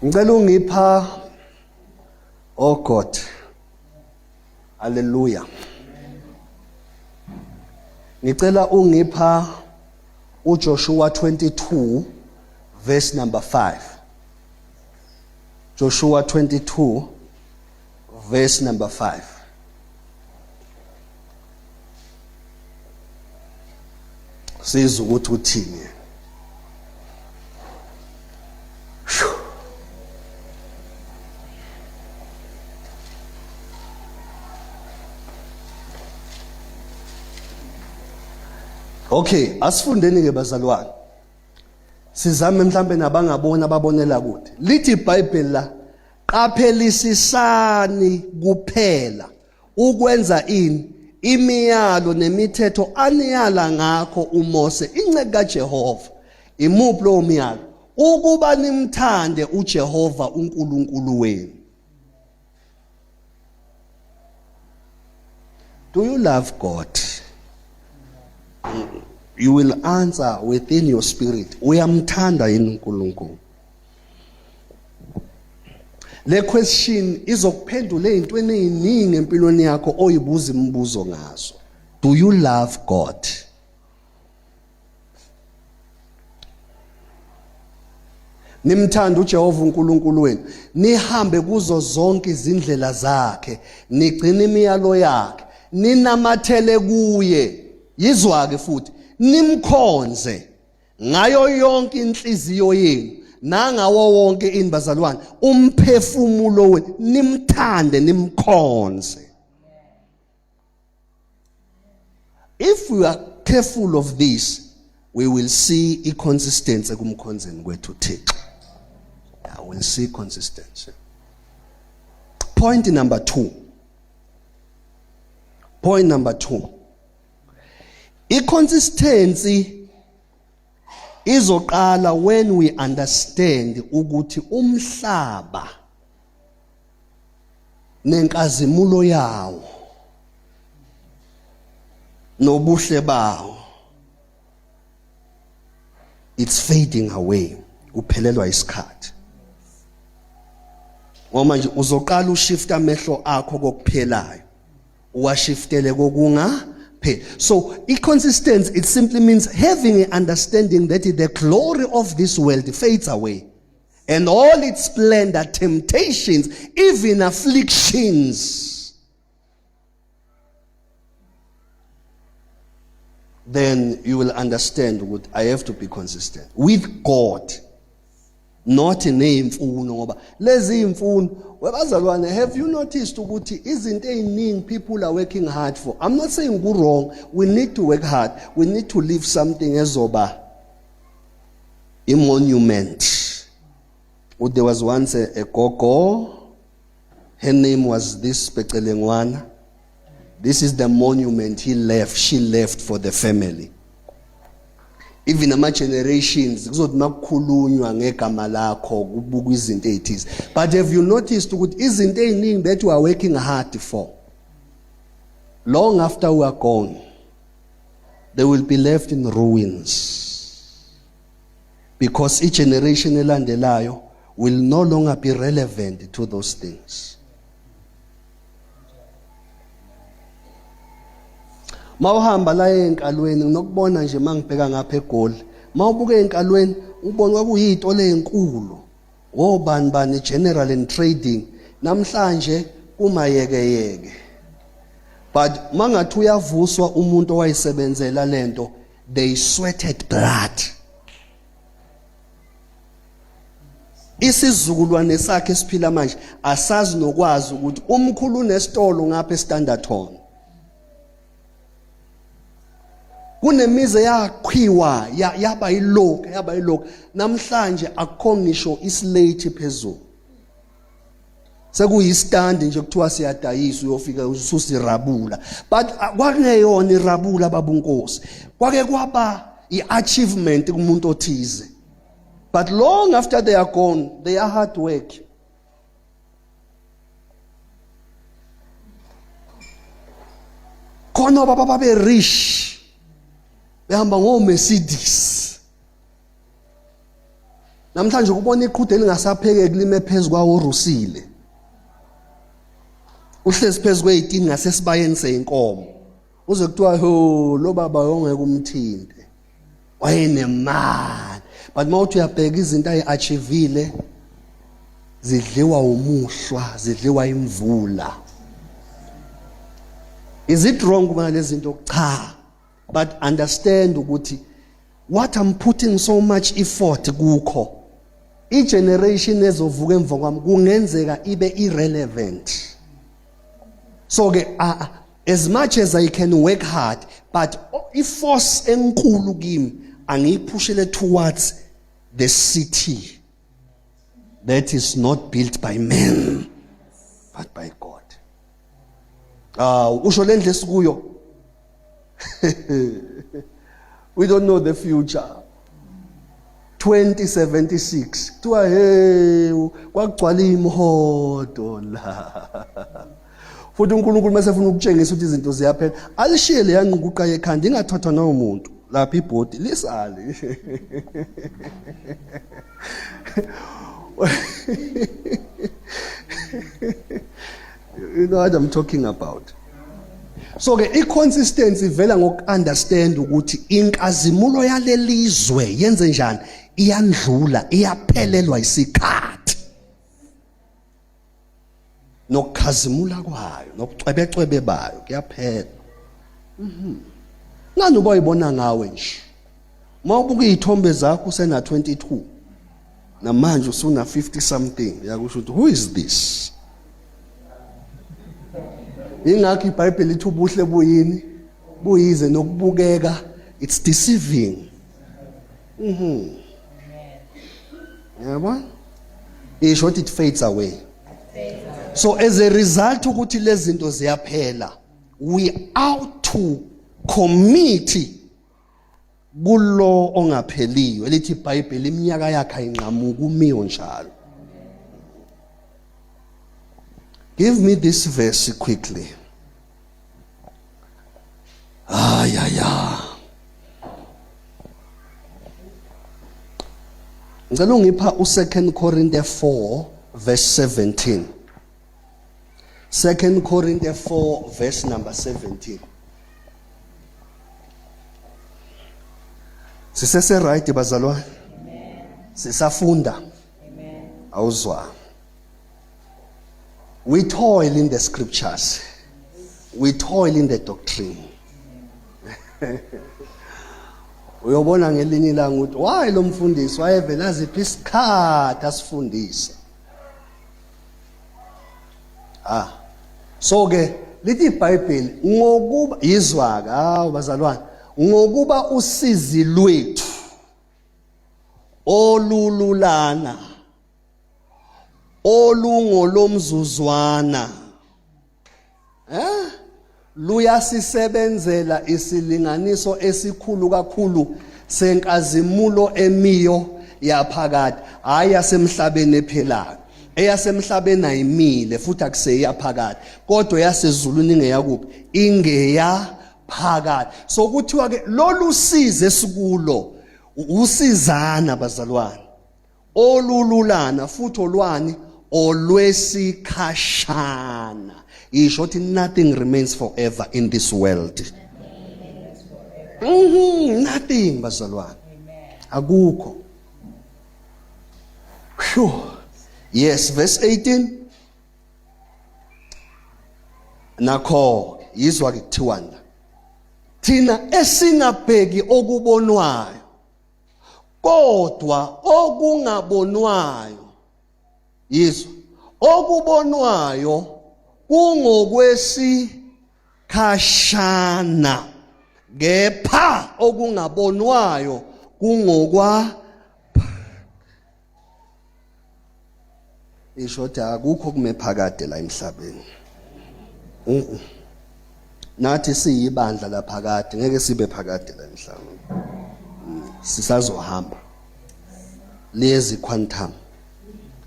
Ngicela ungipha, oh God. Hallelujah. Ngicela ungipha uJoshua 22 verse number 5. Joshua 22 verse number 5. Sizwe ukuthi uthini. Okay, asifundeni ke bazalwane. Sizame mhlambe nabangabona ababonela kude. Lithi iBhayibheli la, qaphelisisani kuphela ukwenza ini imiyalo nemithetho aniyala ngakho uMose inceku kaJehova. Imuphi lowo myalo? Ukuba nimthande uJehova uNkulunkulu wenu. Do you love God? You will answer within your spirit. Uyamthanda yini uNkulunkulu? Le question izokuphendula ezintweni eziningi empilweni yakho oyibuza imibuzo ngazo. Do you love God? Nimthanda uJehova uNkulunkulu wenu, nihambe kuzo zonke izindlela zakhe, nigcine imiyalo yakhe, ninamathele kuye. Yizwa-ke futhi, nimkhonze ngayo yonke inhliziyo yenu nangawo wonke ini bazalwane umphefumulo wenu, nimthande nimkhonze. If we are careful of this, we will see i-consistency ekumkhonzeni kwethu uThixo. I will see consistency. Point number 2. Point number 2. I-consistency izoqala when we understand ukuthi umhlaba nenkazimulo yawo nobuhle bawo it's fading away, uphelelwa isikhathi. Ngoba manje uzoqala ushift amehlo akho kokuphelayo, uwashiftele kokunga pheli. So i-consistency, it simply means having an understanding that the glory of this world fades away and all its splendor, temptations, even afflictions. Then you will understand what I have to be consistent with God, not neyimfuno, ngoba lezi imfuno webazalwane, have you noticed ukuthi izinto eziningi people are working hard for? I'm not saying go wrong, we need to work hard, we need to leave something ezoba i-monument. There was once a gogo, her name was this Pecelengwana. This is the monument he left, she left for the family. Even ama generations kuzothi makukhulunywa ngegama lakho kubukwa izinto ezithize. But have you noticed ukuthi izinto eziningi that we are working hard for, long after we are gone, they will be left in ruins, because each generation elandelayo will no longer be relevant to those things. Mawuhamba la enkalweni nginokubona nje, mangibheka ngapha eGoli, mawubuka enkalweni ubona kwakuyitolo ezinkulu, wobani bani general and trading, namhlanje kumayekeyeke. But mangathi uyavuswa umuntu owayisebenzela lento, they sweated blood. Isizukulwane sakhe esiphila manje asazi nokwazi ukuthi umkhulu unesitolo ngapha eStanderton. Kunemizi eyaqhiwa yaba yilokhu, yaba yilokhu, namhlanje akukho ngisho islate phezulu, sekuyistandi nje kuthiwa siyadayisa, uyofika ususirabula. But kwakungeyona irabula babunkosi, kwake kwaba i-achievement kumuntu othize. But long after they are gone, they are hard work. Khona obaba babe rich. Behamba ngo Mercedes. Namhlanje ukubona iqhude elingasaphekeki lime phezu kwawo urusile. Uhlezi phezu kweyitini ngasesibayeni seyinkomo. Uze kuthiwa ho lo baba ongeke umthinte. Wayenemali. But mawuthi uyabheka izinto ayi-achievile zidliwa umuhlwa, zidliwa imvula. Is it wrong ukuba lezi zinto? Cha. But understand ukuthi what I'm putting so much effort kukho igeneration ezovuka emva kwami kungenzeka ibe irrelevant. So ke as much as I can work hard but iforce enkulu kimi angiyiphushele towards the city that is not built by men but by God. Ah usho lendle esikuyo. We don't know the future. 2076 kuthiwa hey kwakugcwala imhodo la futhi uNkulunkulu mase efuna ukutshengisa ukuthi izinto ziyaphela alishiye leya nqukuqa yekhanda ingathathwa nomuntu lapha ibhodi lisale. You know what I'm talking about. So ke iconsistency ivela ngokunderstand ukuthi inkazimulo yalelizwe yenze njani, iyandlula, iyaphelelwa isikhathi nokukhazimula kwayo nobucwebecwebe bayo kuyaphela. Ngani uboyibona ngawe nje uma ubuka iy'thombe zakho usena 22 namanje usuna 50 something, yakusho ukuthi who is this? Ingakho iBhayibheli lithi ubuhle buyini? Buyize nokubukeka, it's deceiving. Yabo? Isho ukuthi it fades away. So as a result ukuthi lezi zinto ziyaphela, we ought to commit kulo ongapheliyo elithi iBhayibheli iminyaka yakhe ayinqamuki umiyo njalo. Give me this verse quickly. Ay ay ay. Ngicela ungipha u2 Korinte 4 verse 17. 2 Korinte 4 verse number 17. Sisese right bazalwane? Sisafunda. Awuzwa. We toil in the scriptures. We toil in the doctrine. Uyobona ngelinye ilanga ukuthi why lo mfundisi wayevela aziphi isikhathi asifundise. Ah. So ke lithi iBhayibheli ngokuba yizwa ke hawu bazalwane ngokuba usizi lwethu olululana olungolomzuzwana luyasisebenzela isilinganiso esikhulu kakhulu senkazimulo emiyo yaphakade, hayi yasemhlabeni ephilayo. Eyasemhlabeni ayimile futhi akuseyaphakade, kodwa eyasezulwini ingeyakuphi? Ingeyaphakade. So kuthiwa ke lolu sizi esikulo usizana bazalwane olululana futhi olwani olwesikhashana. Isho ukuthi nothing remains forever in this world. Nothing bazalwane, akukho. Phew. Yes, verse 18. Nakho yizwa ke kuthiwani la, thina esingabheki okubonwayo kodwa okungabonwayo. Yizwa, okubonwayo kungokwesikhashana kepha okungabonwayo kungokwa. Isho ukuthi akukho kume phakade la emhlabeni. Nathi siyibandla laphakade, ngeke sibe phakade la emhlabeni. Sisazohamba lezi quantum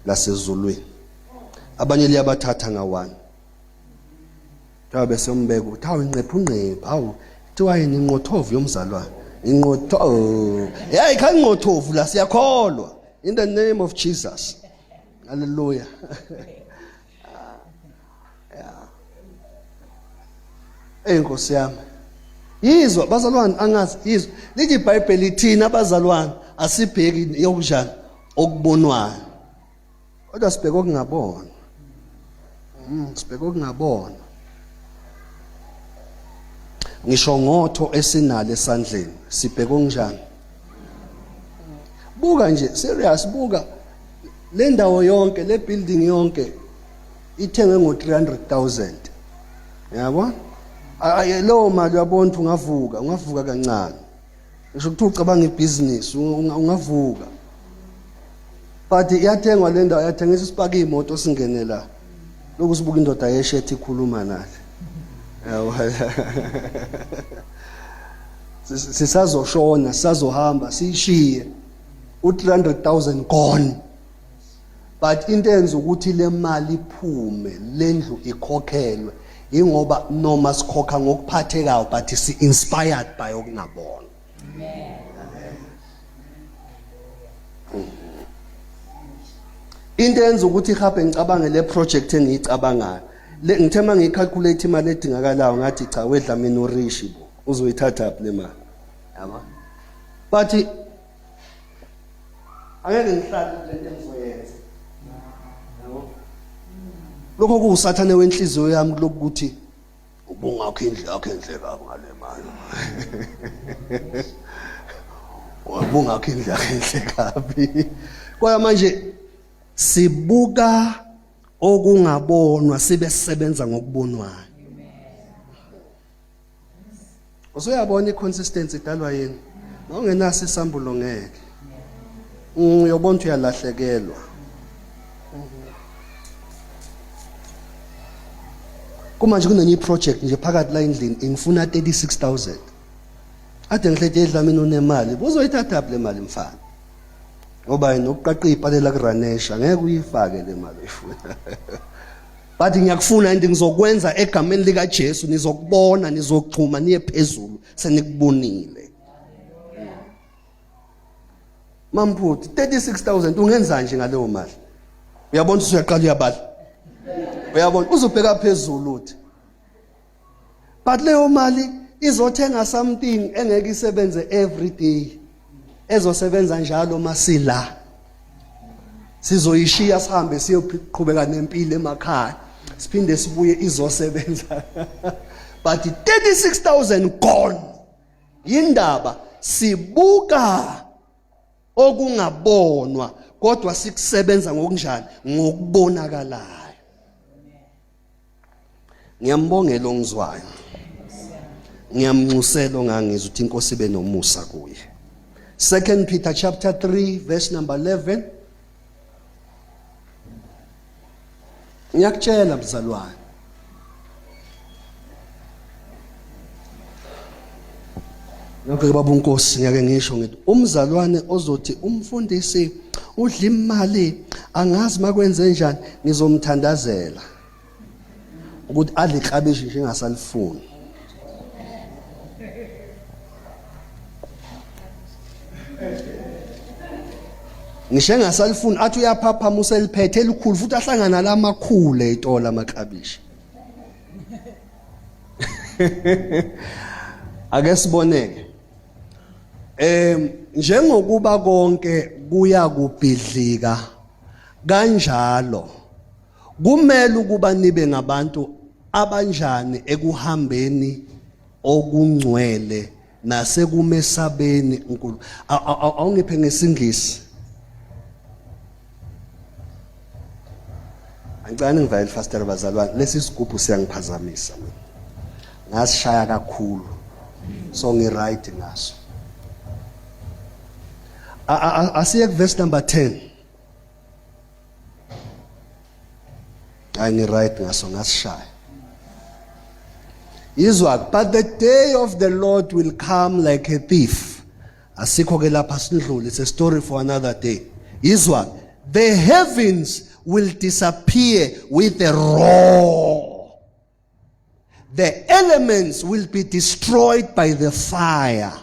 lasezulwini. Abanye liyabathatha ngawani. Kuthiwa bese umbeka ukuthi hawu inqephu nqephu, hawu kuthiwa yini inqothovu yomzalwane. Inqotho. Oh. Yeah, ikhanqothovu la siyakholwa. In the name of Jesus. Hallelujah. Yeah. Ey Nkosi yami. Yizwa bazalwane angazi yizwa. Lithi iBhayibheli thina bazalwane asibheki yokunjani okubonwayo. Kodwa sibheke okungabonwa. Sibheke okungabonwa. Ngisho ngotho esinalo esandleni sibheke okunjani. Buka nje serious buka le ndawo yonke le building yonke ithengwe ngo 300,000. Yabo? Leyo mali uyabona ukuthi ungavuka, ungavuka kancane. Ngisho ukuthi ucabanga ibhizinisi ungavuka. But iyathengwa le ndawo yathengisa isipaka imoto singene la. Lokhu sibuka indoda yeshethi ikhuluma nathi. Yabo. Sisazoshona, sisazohamba siyishiye. U300,000 gone. But into enza ukuthi le mali iphume lendlu ikhokhelwe ingoba noma sikhokha ngokuphathekayo but si inspired by okungabona. Into enza ukuthi ihambe ngicabange le project engiyicabangayo. Le ngithe mangiyicalculate imali edingakalayo ngathi cha wedla mina urishi bo uzoyithatha phi le mali. Yabo. But angeke ngihlale kule nto engizoyenza yabo lokho kuwusathane wenhliziyo yami kulokuthi ubungakho indlu yakho enhle kabi ngale mali ubungakho indlu yakho enhle kabi kodwa manje sibuka okungabonwa sibe sisebenza ngokubonwayo Usuyabona iconsistency idalwa yini? Mawungenaso isambulo ngeke. Uyobona ukuthi uyalahlekelwa. Kumanje kunenye iproject nje phakathi la endlini ingifuna 36000. Ade ngihleti edlamini unemali, uzoyithatha le mali mfana. Ngoba yena ukuqaqa ipalela kuRanesha ngeke uyifake le mali oyifuna. But ngiyakufuna and ngizokwenza egameni lika Jesu nizokubona nizoxhuma niye phezulu senikubonile. Mamphuthi 36000 ungenza nje ngaleyo mali. Uyabona usuyaqala uyabala. Uyabona uzobheka phezulu uthi. But leyo mali izothenga something engeke isebenze every day. Ezosebenza njalo masila. Sizoyishiya sihambe siyoqhubeka nempilo emakhaya. Siphinde sibuye izosebenza. But 36000 gone. Yindaba sibuka okungabonwa kodwa sikusebenza ngokunjani ngokubonakalayo. Ngiyambongela ongizwayo. Ngiyamnxusela ongangizwa ukuthi inkosi ibe nomusa kuye. 2 Peter chapter 3 verse number 11. Ngiyakutshela mzalwane. Ngakho ke baba uNkosi ngiyake ngisho ngithi umzalwane ozothi umfundisi udla imali angazi makwenze njani ngizomthandazela ukuthi adle iklabishi nje engasalifuni. Ngisho engasalifuni athi uyaphaphama useliphethe elikhulu futhi ahlangana lamakhulu eyitola amaklabishi. Ake siboneke. Njengokuba konke kuya kubhidlika kanjalo kumele ukuba nibe ngabantu abanjani ekuhambeni okungcwele nasekumesabeni uNkulunkulu. Awungiphe ngesingisi. Angicane ngivale ifasitela bazalwane lesi sigubhu siyangiphazamisa mina. Ngasishaya kakhulu. So ngi right ngaso. Asiye ku verse number 10. Hayi ngi right ngaso ngasishaya. Yizwa but the day of the Lord will come like a thief. Asikho ke lapha sindlule it's a story for another day. Yizwa the heavens will disappear with a roar. The elements will be destroyed by the fire.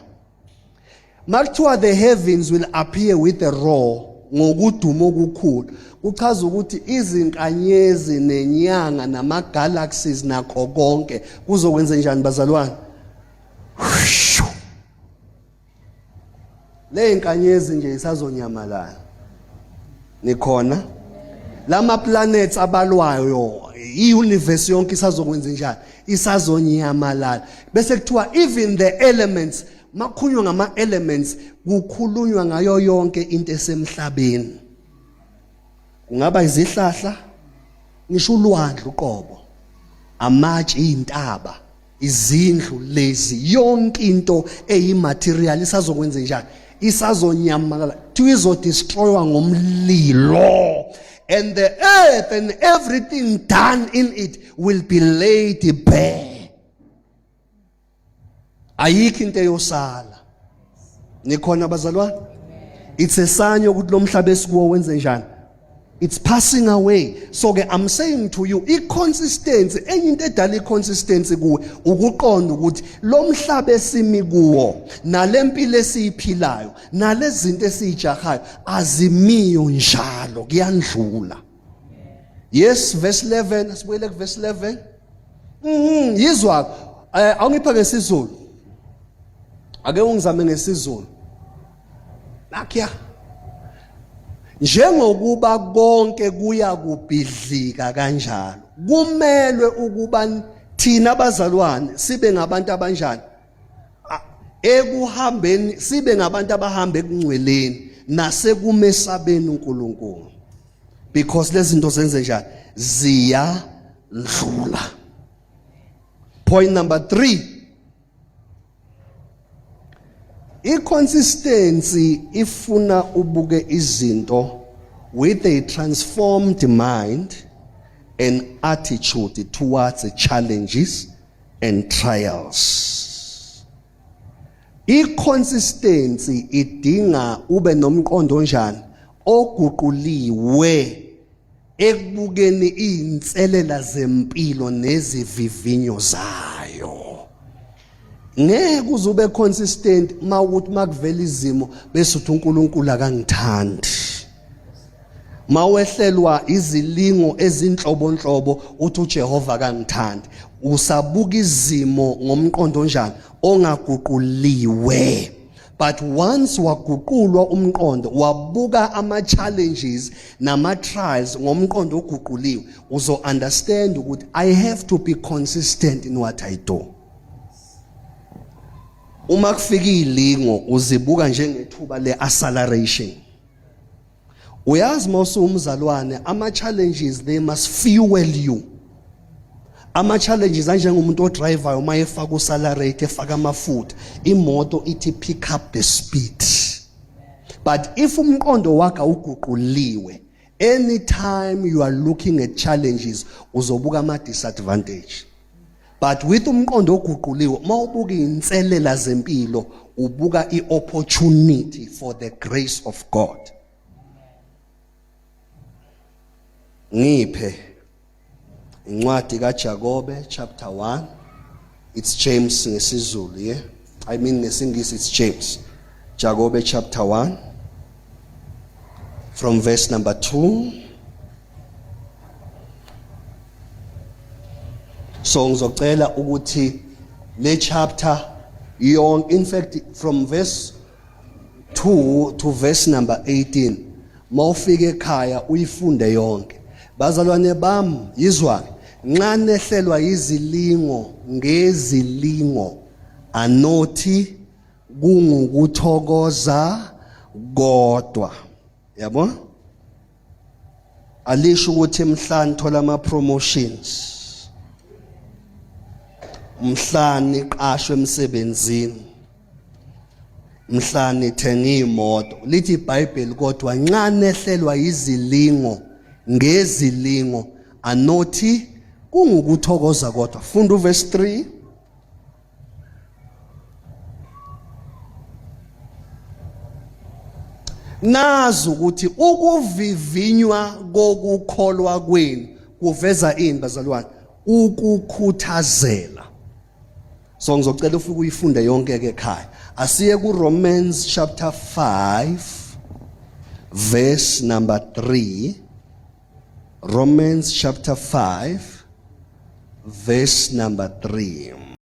Makuthiwa the heavens will appear with a roar, ngokuduma okukhulu, kuchaza ukuthi izinkanyezi nenyanga nama galaxies nakho konke kuzokwenza njani bazalwane? Le inkanyezi nje isazonyamalala. Nikhona? Lama planets abalwayo, i-universe yonke isazokwenza njani? Isazonyamalala. Bese kuthiwa even the elements, makhulunywa ngama elements kukhulunywa ngayo yonke into esemhlabeni. Kungaba izihlahla, ngisho ulwandle uqobo, amatshe, izintaba, izindlu lezi, yonke into eyimaterial isazokwenza njani? Isazonyamalala. Kuthiwa izodestroywa ngomlilo, and the earth and everything done in it will be laid bare. Ayikho into eyosala. Nikhona bazalwane? It's a sign yokuthi lo mhlaba esikuwo wenze njani? It's passing away. So ke I'm saying to you, i-consistency, enye into edala i-consistency kuwe ukuqonda ukuthi lo mhlaba esimi kuwo nalempilo esiyiphilayo nalezinto esiyijahayo azimiyo njalo, kuyandlula. Yes, verse 11, sibuyele ku verse 11. Yizwa, awungipha ngesiZulu. Ake ungizame ngesiZulu. Nakya. Njengokuba konke kuya kubhidlika kanjalo, kumelwe ukuba thina abazalwane sibe ngabantu abanjani? Ekuhambeni sibe ngabantu abahamba ekungcweleni nasekumesabeni uNkulunkulu. Because lezi zinto zenze njani? Ziyandlula. Point number 3. I-consistency ifuna ubuke izinto with a transformed mind and attitude towards the challenges and trials. I-consistency idinga ube nomqondo onjani? Oguquliwe ekubukeni izinselela zempilo nezivivinyo zayo. Ngeke uze ube consistent mawukuthi makuvela izimo bese uthi uNkulunkulu akangithandi. Mawehlelwa izilingo ezinhlobonhlobo uthi uJehova akangithandi. Usabuka izimo ngomqondo onjani? Ongaguquliwe. But once waguqulwa umqondo, wabuka ama challenges nama trials ngomqondo oguquliwe, uzo understand ukuthi I have to be consistent in what I do. Uma kufika izilingo uzibuka njengethuba le acceleration. Uyazi mawusuwumzalwane, ama challenges they must fuel you. Ama challenges anjengomuntu odrivayo uma efaka usalarate, efaka amafutha, imoto ithi pick up the speed. But if umqondo wakho awuguquliwe, anytime you are looking at challenges uzobuka ama disadvantage. But with umqondo oguquliwe, mawubuka inselela zempilo ubuka iopportunity for the grace of God. Ngiphe incwadi kaJakobe chapter 1. It's James ngesiZulu, yeah? I mean ngesingisi it's James. Jakobe chapter 1 from verse number 2. So ngizocela ukuthi le chapter yonke, in fact from verse 2 to verse number 18, mawufika ekhaya uyifunde yonke. Bazalwane bami, yizwa, nxa nehlelwa izilingo ngezilingo, anothi kungukuthokoza kodwa. Yabo? Alisho ukuthi mhla nithola ama promotions, mhla niqashwe emsebenzini, mhla nithenga imoto. Lithi iBhayibheli kodwa nxa nehlelwa izilingo ngezilingo, anothi kungukuthokoza kodwa. Funda uverse 3. Nazi ukuthi ukuvivinywa kokukholwa kwenu kuveza ini bazalwane? Ukukhuthazela. So ngizocela ufike uyifunde yonke ke ekhaya. Asiye ku Romans chapter 5 verse number 3. Romans chapter 5 verse number 3.